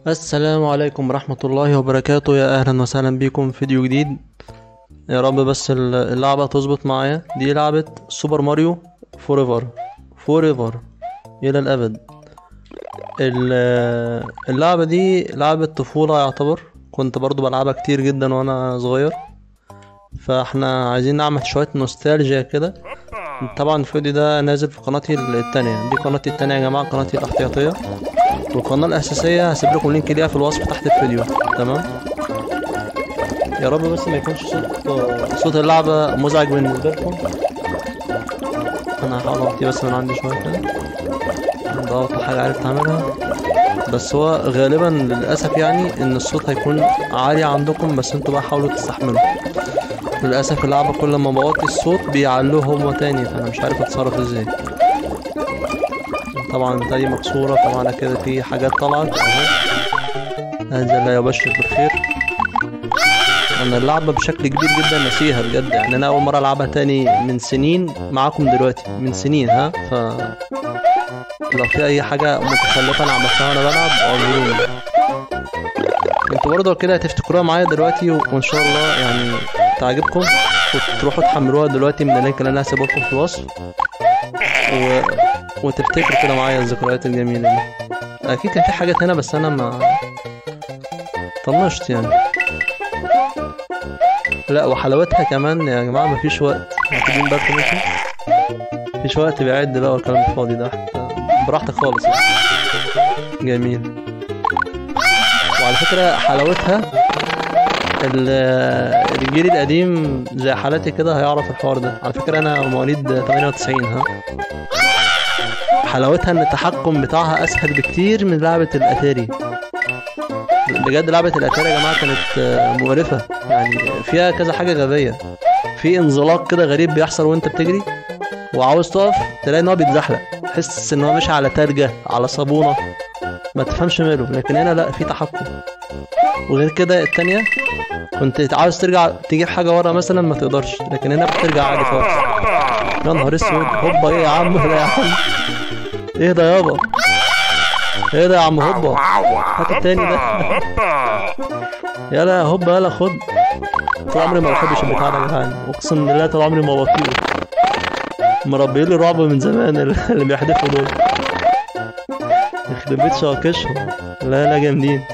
السلام عليكم ورحمة الله وبركاته. يا أهلا وسهلا بكم في فيديو جديد. يا رب بس اللعبة تظبط معايا. دي لعبة سوبر ماريو forever forever إلى الأبد. اللعبة دي لعبة طفولة يعتبر، كنت برضو بلعبها كتير جدا وأنا صغير، فاحنا عايزين نعمل شوية نوستالجيا كده. طبعا الفيديو ده نازل في قناتي التانية، دي قناتي التانية يا جماعة، قناتي الاحتياطية، والقناة الأساسية هسيب لكم link ليها في الوصف تحت الفيديو. تمام، يا رب بس ما يكونش صوت اللعبة مزعج بالنسبة لكم. أنا هحاول أوطي بس من عندي شوية كده، ده أوطي حاجة عرفت أعملها، بس هو غالبا للأسف يعني إن الصوت هيكون عالي عندكم، بس انتوا بقى حاولوا تستحملوا. للأسف اللعبة كل ما بوطي الصوت بيعلوه هما تاني، فأنا مش عارف أتصرف ازاي. طبعا بتاعي مكسورة، طبعا كده في حاجات طلعت اهو. هذا لا يبشر بالخير. انا اللعبة بشكل كبير جدا نسيها بجد، يعني انا اول مرة العبها تاني من سنين معاكم دلوقتي، من سنين. ها، ف لو في اي حاجة متخلفة انا عملتها وانا بلعب اعذروني. انتوا برضه كده هتفتكروها معايا دلوقتي، وان شاء الله يعني تعجبكم وتروحوا تحملوها دلوقتي من ال link اللي انا هسيبه لكم في الوصف، وتفتكروا كده معايا الذكريات الجميلة دي. أكيد كان في حاجات هنا بس أنا ما طنشت يعني. لا وحلاوتها كمان يا جماعة مفيش وقت، واخدين بالكم انتوا؟ مفيش وقت بيعد بقى والكلام الفاضي ده، براحتك خالص يعني. جميل. وعلى فكرة حلاوتها الجيل القديم زي حالاتي كده هيعرف الحوار ده. على فكرة أنا مواليد 98. ها، حلاوتها ان التحكم بتاعها اسهل بكتير من لعبة الاتاري. بجد لعبة الاتاري يا جماعة كانت مقرفة يعني، فيها كذا حاجة غبية، في انزلاق كده غريب بيحصل وانت بتجري وعاوز تقف تلاقي ان هو بيتزحلق، تحس ان هو ماشي على تلجة على صابونة، ما تفهمش ماله. لكن هنا لا، في تحكم. وغير كده التانية كنت عاوز ترجع تجيب حاجة ورا مثلا ما تقدرش، لكن هنا بترجع عادي خالص. يا نهار اسود، هوبا ايه يا عم ده يا عم، ايه ده يابا، ايه ده يا عم هوبا، هات التاني ده. يلا هوبا يلا خد. طول عمري ما بحبش البتاع ده يا جدعان، اقسم بالله طول عمري ما بطيقه، مربيين لي رعب من زمان اللي بيحدفوا دول، يخرب بيت شواكشهم. لا لا جامدين.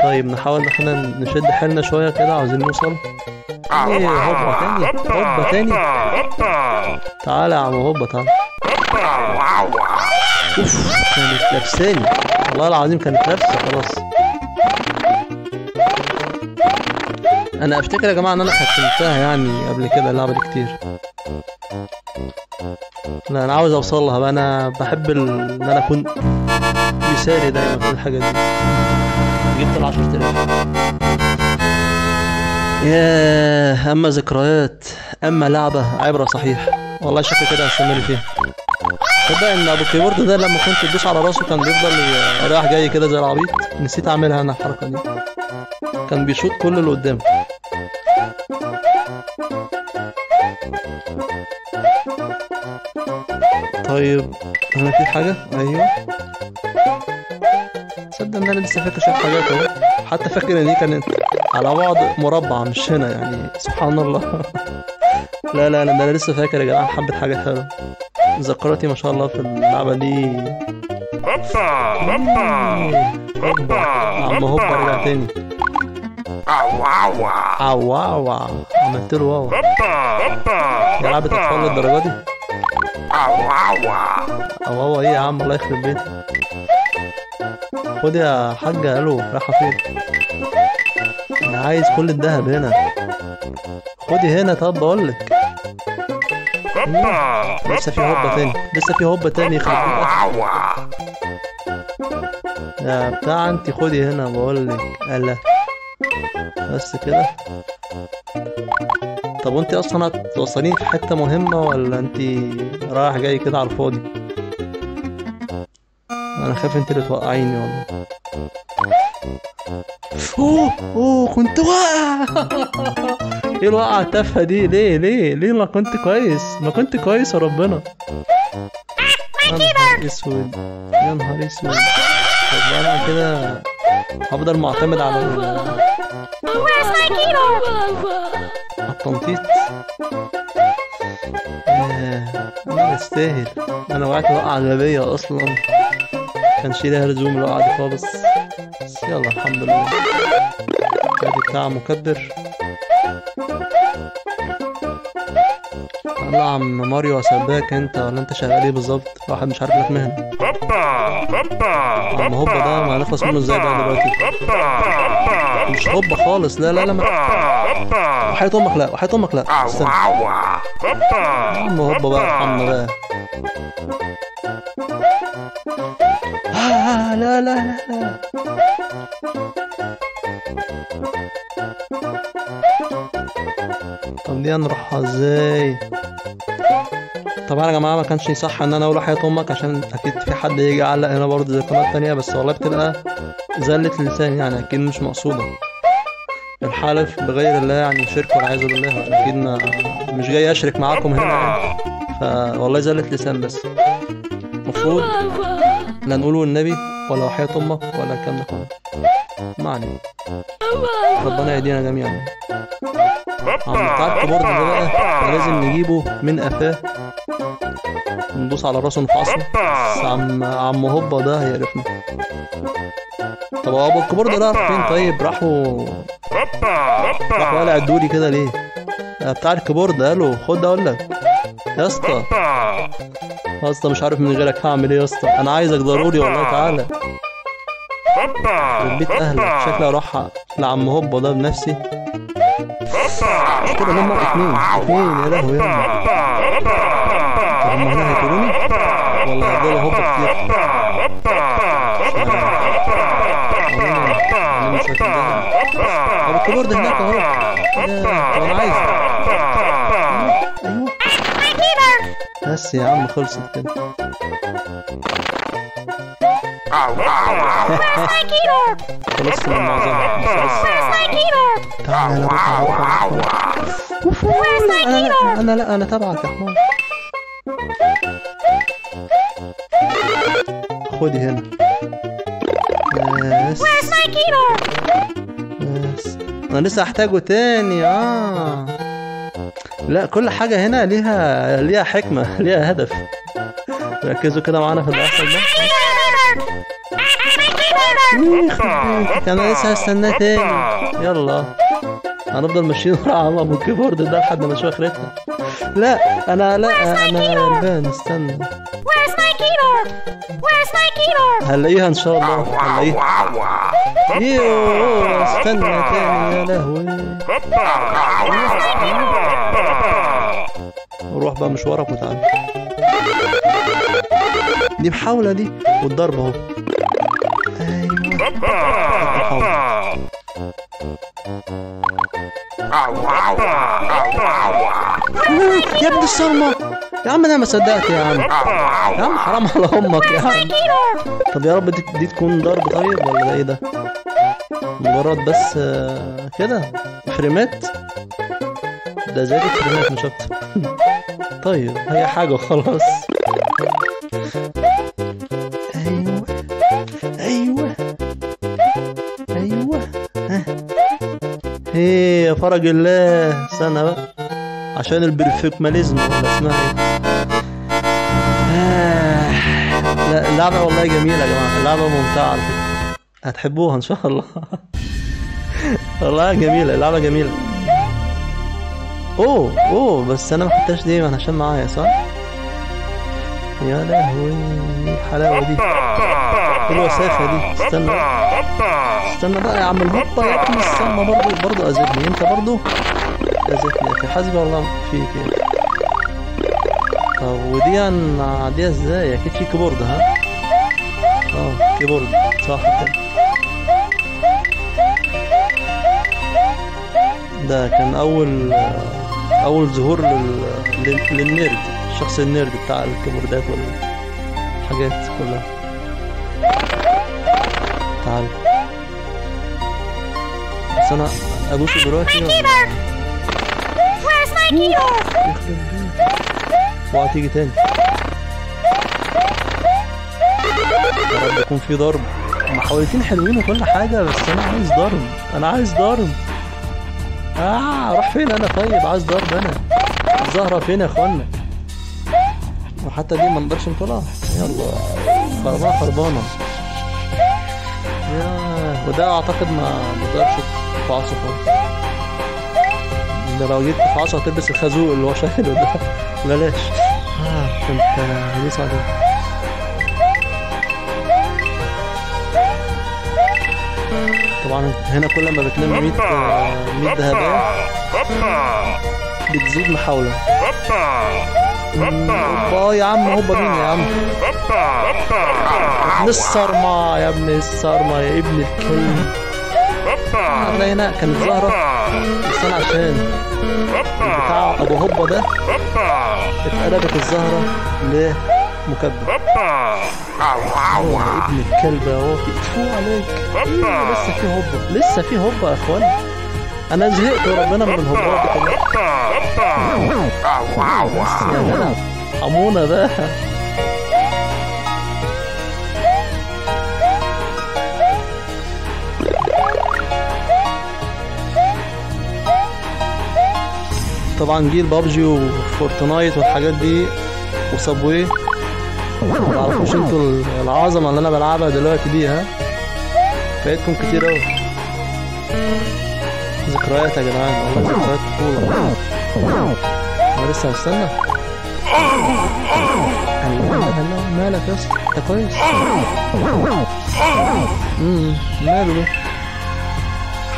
طيب نحاول ان احنا نشد حيلنا شويه كده، عاوزين نوصل. ايه هوبا تاني، هوبا تاني، تعالى يا عم هوبا تعالى. اوف كانت لابساني والله العظيم، كانت لابسه خلاص. انا افتكر يا جماعه ان انا ختمتها يعني قبل كده اللعبه دي كتير. لا انا عاوز اوصل لها بقى، انا بحب ان انا اكون مثالي دايما في الحاجه دي. جبت ال 10,000. ياه، اما ذكريات، اما لعبه عبره صحيح والله. شكل كده هستمر فيها. تصدق ان ابو الكيبورد ده لما كنت تدوس على راسه كان بيفضل رايح جاي كده زي العبيط؟ نسيت اعملها انا الحركه دي، كان بيشوط كل اللي قدامه. طيب هنا في حاجه، ايوه تصدق ان انا لسه فاكر شويه حاجات اهو، حتى فاكر ان دي كانت على بعد مربع مش هنا يعني، سبحان الله. لا لا لا ده انا لسه فاكر يا جدعان حبه حاجات حلوه. ذكرتي ما شاء الله في اللعبه دي. هوبا عم هوبا رجع تاني. عوا عملت له واو. يا لعبه اطفال للدرجه دي؟ عوا ايه يا عم، الله يخرب بيتك. خد يا حاجة، الو رايحة فين؟ انا عايز كل الذهب هنا. خدي هنا. طب بقولك لسه في هوبا تاني، لسه في هوبا تاني، يخرب بيتك يا بتاع انت. خدي هنا بقولك. الا بس كده. طب وانت اصلا هتوصليني في حتة مهمة ولا انت رايح جاي كده على الفاضي؟ انا خايف انت اللي توقعيني والله. اوه اوه كنت واقع. ايه الوقعه التافهه دي؟ ليه ليه ليه؟ ما كنت كويس، ما كنت كويس يا ربنا. يا نهار اسود، يا نهار اسود. طب انا كده هفضل معتمد على التنطيط. انا استاهل، انا وقعت وقعة غبية اصلا، كانش ليها لزوم الوقعة دي خالص، بس يلا الحمد لله. ادي بتاع مكبر. يلا يا عم ماريو سباك انت ولا انت شغال ايه بالظبط؟ واحد مش عارف لك مهنة. عم هوبا ده ما هنخلص منه ازاي بقى دلوقتي؟ مش هوبا خالص، لا لا لا، ما وحياة امك لا، وحياة امك لا، استنى عم هوبا بقى، ارحمنا بقى. لا لا لا لا. طب دي هنروحها ازاي؟ طبعا يا جماعة ما كانش صح ان انا اقول حياة امك، عشان اكيد في حد يجي يعلق هنا برضه زي القناة التانية، بس والله بتبقى زلة لسان يعني، اكيد مش مقصوده. الحلف بغير الله يعني شرك والعياذ بالله، اكيد ما مش جاي اشرك معاكم هنا يعني، فوالله زلة لسان بس. المفروض لا نقوله النبي ولا حياة امك ولا الكلام ده كله. ما علينا، ربنا يهدينا جميعا. عم بتاع ال keyboard ده بقى لازم نجيبه من قفاه، ندوس على راسه نفعصه، بس عم هوبا ده هيقرفنا. طب هو ابو ال keyboard ده راح فين طيب؟ راحوا قلع الدوري كده ليه؟ بتاع ال keyboard قالوا خد اقول لك يا اسطى، يا اسطى مش عارف من غيرك هعمل ايه يا اسطى، انا عايزك ضروري والله، تعالى بيت اهلك. شكلي اروح لعم هوبا ده بنفسي. مش كده هما اتنين يا لهوي يا طب هما هنا هيقتلوني ولا هيفضلوا هوبا كتير؟ طب ال keyboard هناك اهو، طب انا عايزه. ايوه بس يا عم خلصت كده. خلصت من معظمها. تعالى انا انا لا انا تبعك يا حمار. خدي هنا بس بس، انا لسه هحتاجه تاني. لا كل حاجة هنا ليها حكمة، ليها هدف. ركزوا كده معانا في اللي هيحصل ده. انا لسه هستناه تاني. يلا هنفضل ماشيين ورا عم ابو ال keyboard ده لحد ما نشوف اخرتها. لا انا لا انا غلبان، استنى هنلاقيها ان شاء الله، هنلاقيها. ايوه استنى تاني يا لهوي. روح بقى مشوارك وتعالى. دي محاولة دي، والضرب اهو. ايوه يا ابن الصرمة يا عم، انا ما صدقت يا عم، يا عم حرام على امك يا عم. طب يا رب دي تكون ضرب طيب ولا ده ايه ده؟ مجرد بس كده فريمات، ده زادت فريمات مش اكتر. طيب هي حاجة وخلاص. ايوه ايوه ايوه، ها ايه يا فرج الله. استنى بقى عشان ال perfectionism ولا اسمها ايه. لا اللعبة والله جميلة يا جماعة، اللعبة ممتعة على فكرة، هتحبوها ان شاء الله. والله جميلة اللعبة، جميلة. اوه اوه بس انا ما خدتهاش دي عشان معايا صح؟ يا لهوي الحلاوة دي، ايه الوساخة دي؟ استنى استنى بقى يا عم الهوبا يا ابن الصمة، برضه اذيتني انت، برضه اذيتني يا اخي، حسبي الله فيك يا اخي. طب ودي هنعديها ازاي؟ اكيد في keyboard. ها keyboard صح كده. ده كان اول ظهور لل nerd، الشخص ال nerd بتاع الكيبوردات والحاجات كلها. تعال بس انا ادوس دلوقتي يخرب بيتك، اوعى تيجي تاني. يا رب يكون في ضرب. محاولتين حلوين وكل حاجة، بس أنا عايز ضرب، أنا عايز ضرب. راح فين أنا؟ طيب عايز ضرب أنا. الزهرة فين يا إخوانا؟ وحتى دي ما نقدرش نطلع. يلا خربانة خربانة. ياه، وده أعتقد ما بتقدرش تفعصه خالص. ده لو جيت تفعصه هتلبس الخازوق اللي هو شايله ده. بلاش. كنت هدوس عليه. طبعا هنا كل ما بتلم 100 ذهبية بتزيد محاولة. هوبا يا عم، هوبا مين يا عم؟ ابن الصرمة يا ابن الصرمة يا ابن الكلب. هتلاقي هنا كانت زهرة، بس انا عشان بتاع ابو هوبا ده اتقلبت الزهرة لمكبل. يا ابن الكلب يا واطي، تفو عليك. إيه لسه في هوبا، لسه في هوبا يا اخوان. انا زهقت وربنا من الهوبات دي كلها. بس يا جدع حمونا بقى. طبعا جيل بابجي وفورتنايت والحاجات دي و Subway، ما تعرفوش انتوا العظمة اللي انا بلعبها دلوقتي دي. ها فايتكم كتير اوي. ذكريات يا جدعان، والله ذكريات طفولة. انا لسه هستنى. هلا مالك يا اسطى؟ انت كويس؟ ماله ده؟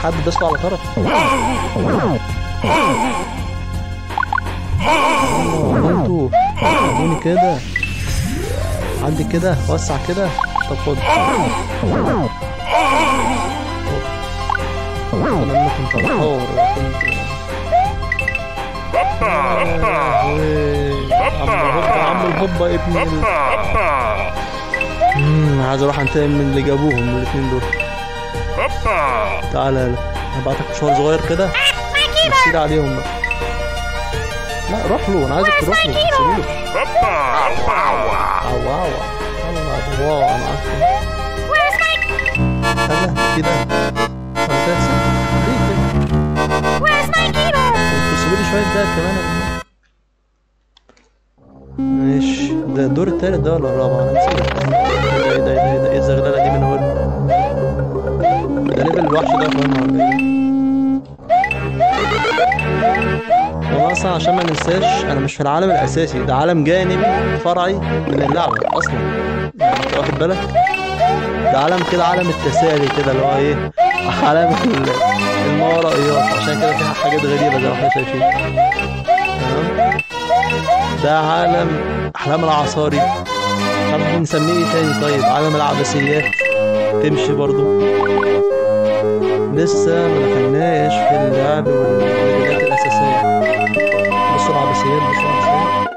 حد داس له على طرف؟ انتوا ادوني كده، عندي كده، وسع كده. طب خد. انا كنت بحور، كنت عم الهوبا ابن عايز اروح انتقم من اللي جابوهم الاثنين دول. تعالى يلا، هبعتك مشوار صغير كده نسير عليهم بقى. لا روح له، انا عايزك تروح له، ما تسيبوش. عوا عوا يلا واو. انا عارفه. هلا في ده انا تنسى ليه كده؟ انتوا سيبوا لي شوية ده كمان. ماشي، ده الدور التالت ده ولا الرابع؟ انا نسيت. ايه ده ايه ده ايه الزغلله دي من هنا؟ ده level الوحش ده يا اخوانا ولا ايه؟ والله اصلا عشان ما ننساش انا مش في العالم الاساسي، ده عالم جانبي فرعي من اللعبة اصلا، يعني انت واخد بالك؟ ده عالم كده، عالم التسالي كده، اللي هو ايه، عالم الماورائيات، عشان كده فيها حاجات غريبة زي ما احنا شايفين. تمام، ده عالم احلام العصاري، مش عارف نسميه ايه تاني. طيب عالم العبثيات تمشي برضو. لسه ما دخلناش في اللعب والليفلات الاساسية. بصوا العبثيات، بصوا العبثيات.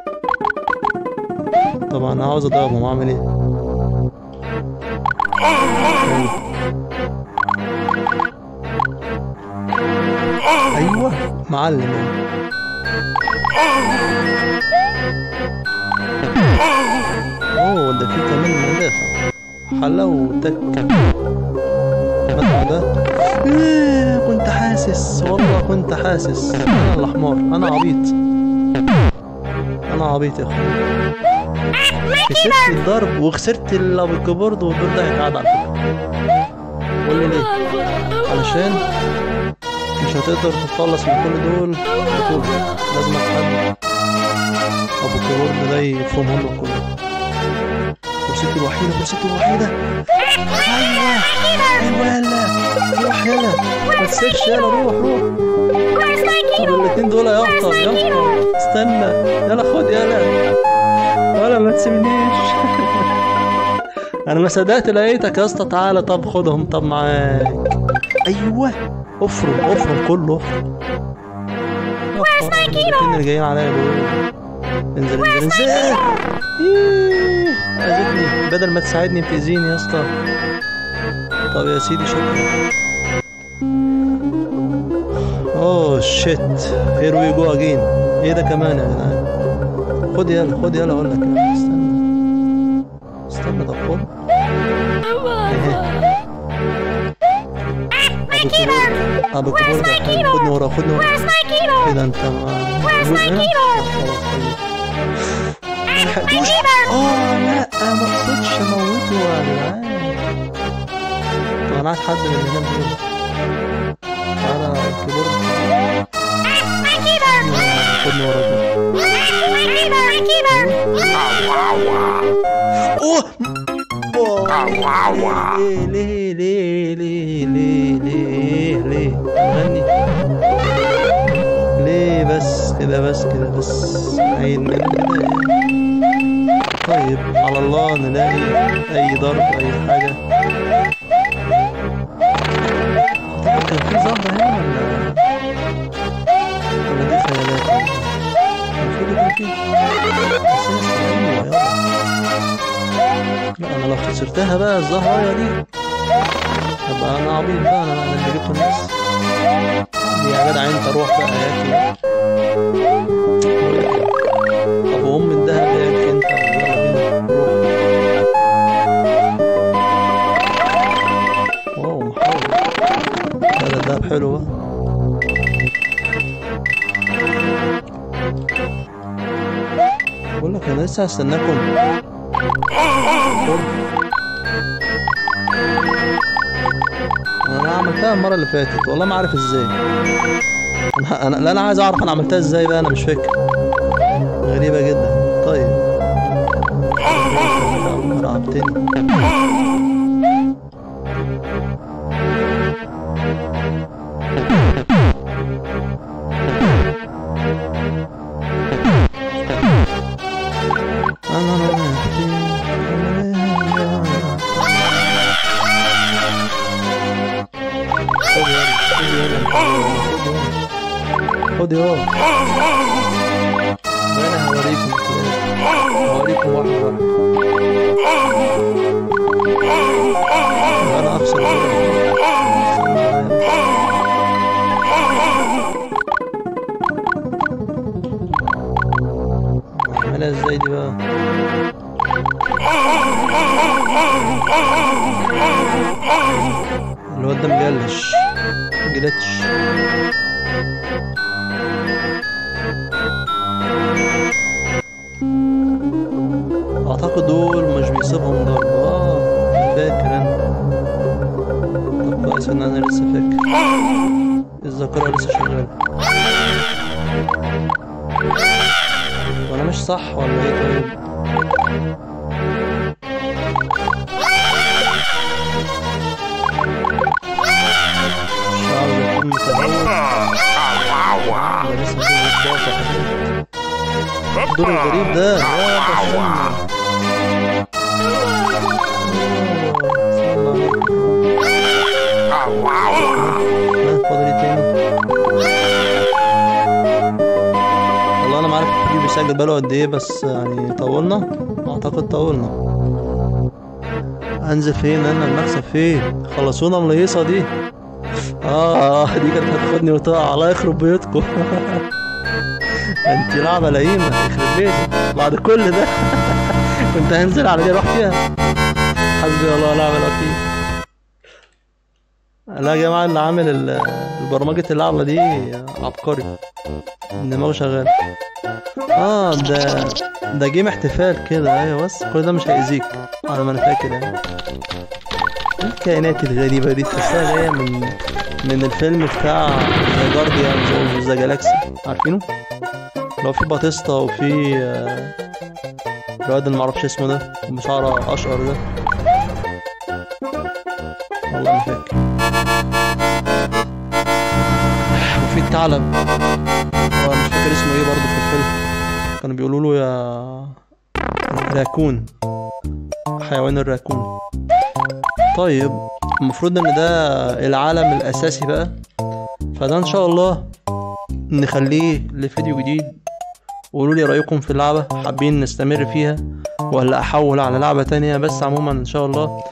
طبعا انا عاوز اضربهم، اعمل ايه؟ ايوه معلم يعني. اوه ده في كمان مدافع حلاوتك. ده إيه؟ كنت حاسس والله، كنت حاسس. انا الحمار، انا عبيط، انا عبيط يا اخويا. خسرت الضرب وخسرت ابو ال keyboard، والدور ده هيتعاد على فكرة. قول لي ليه؟ علشان مش هتقدر تتخلص من كل دول بطولة، لازم حد ابو ال keyboard ده يفرمهم لك كلهم. فرصتي الوحيدة، فرصتي الوحيدة. ايوه ايوه يلا روح، يلا ما تسيبش، يلا روح روح. طب الاتنين دول يا اسطى، يلا استنى، يلا خد، يلا ولا ما تسيبنيش. انا ما صدقت لقيتك يا اسطى. تعالى طب خدهم، طب معاك. ايوه افرم افرم كله، افرم. الاثنين اللي جايين عليا دول. انزل انزل انزل. ايه اذتني، بدل ما تساعدني بتأذيني يا اسطى. طب يا سيدي شكرا. oh shit، here we go again. ايه ده كمان يا جدعان؟ خد يلا، خد يلا اقول لك. استنى استنى، طب خد. keyboard? ابو Where's الكيبورد my ده حلو. keyboard? خدني ورا، خدني ورا. Where's my keyboard? ايه ده انت Where's موجود my هنا؟ keyboard? خلاص طيب. My ملحقتوش. keyboard! اه لا ما اقصدش اموته يا جدعان. طب انا عايز حد من اللي هناك دول. تعالى الكيبورد. My keyboard! خدني ورا كده. My keyboard! My keyboard! اوه ليه ليه ليه ليه ليه ليه ليه غني ليه بس كده، بس كده، بس عيد من البداية. طيب على الله نلاقي اي ضرب اي حاجة. اعتقد كان في زهرة هنا ولا دي خيالات؟ المفروض يكون في اساس. ايوه يابا. لا انا لو خسرتها بقى الزهرة دي ابقى انا عبيط بقى، انا اللي جبته الناس يا جدع. انت روح بقى يا اخي. طب وام الدهب يا اخي انت، يلا بينا روح. واو محاول. هذا الدهب حلو بقى. بقول لك انا لسه هستناكم. انا عملتها المرة اللي فاتت والله ما عارف ازاي. انا لا انا عايز اعرف انا عملتها ازاي بقى، انا مش فاكر. غريبة جدا. طيب رعبتني. انا رايح فين؟ خد يلا، انا هوريكم هوريكم واحد واحد. انا اخسر كده. اعملها ازاي دي بقى؟ الواد ده مجلش جلتش. اعتقد دول مش بيصيبهم ضرب. فاكر انا. طب كويس ان انا لسه فاكر، الذاكرة لسه شغالة. وانا مش صح ولا ايه؟ طيب مش عاوز اكون متهور. ده لسه في غداء وحاجات. الدور الغريب ده يا باشا. فاضل ايه تاني؟ والله انا ما عارف الفيديو بيسجل بقاله قد ايه، بس يعني طولنا، اعتقد طولنا. انزل فين انا؟ المكسب فين؟ خلصونا من الهيصه دي. دي كانت هتاخدني وتقع. الله يخرب بيوتكم. انت لعبه لئيمه، يخرب بيتك. بعد كل ده كنت هنزل على دي اروح فيها. حسبي الله ونعم الوكيل. لا يا جماعة، اللي عامل البرمجة اللعبة دي عبقري، دماغه شغال. ده game احتفال كده. ايوه بس كل ده مش هيأذيك على ما انا فاكر يعني. الكائنات الغريبة دي تحسها جاية من الفيلم بتاع The Guardians of the Galaxy، عارفينه؟ لو في باتيستا وفي الواد اللي معرفش اسمه ده وبشعره اشقر ده، والله ما فاكر. وفي الثعلب مش فاكر اسمه ايه برضه في الفيلم، كانوا بيقولوا له يا راكون، حيوان الراكون. طيب المفروض ان ده العالم الاساسي بقى، فده ان شاء الله نخليه لفيديو جديد. قولوا لي رايكم في اللعبة، حابين نستمر فيها ولا احول على لعبه تانية؟ بس عموما ان شاء الله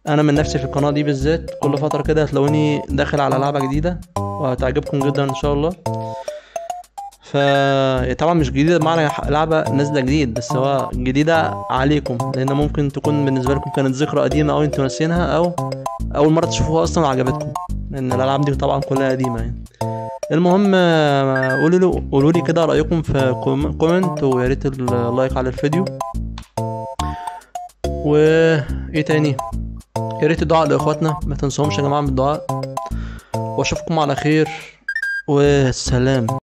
انا من نفسي في القناة دي بالذات كل فترة كده هتلاقوني داخل على لعبه جديدة وهتعجبكم جدا ان شاء الله. ف طبعا مش جديدة بمعنى لعبه نازله جديد، بس هو جديدة عليكم، لان ممكن تكون بالنسبة لكم كانت ذكرى قديمة او انتوا ناسينها او اول مرة تشوفوها اصلا وعجبتكم. لان الالعاب دي طبعا كلها قديمة يعني. المهم قولوا لي كده رايكم في comment، ويا ريت ال like على الفيديو. وايه تاني، يا ريت الدعاء لاخواتنا، ما تنسوهمش يا جماعة من الدعاء. واشوفكم على خير، والسلام.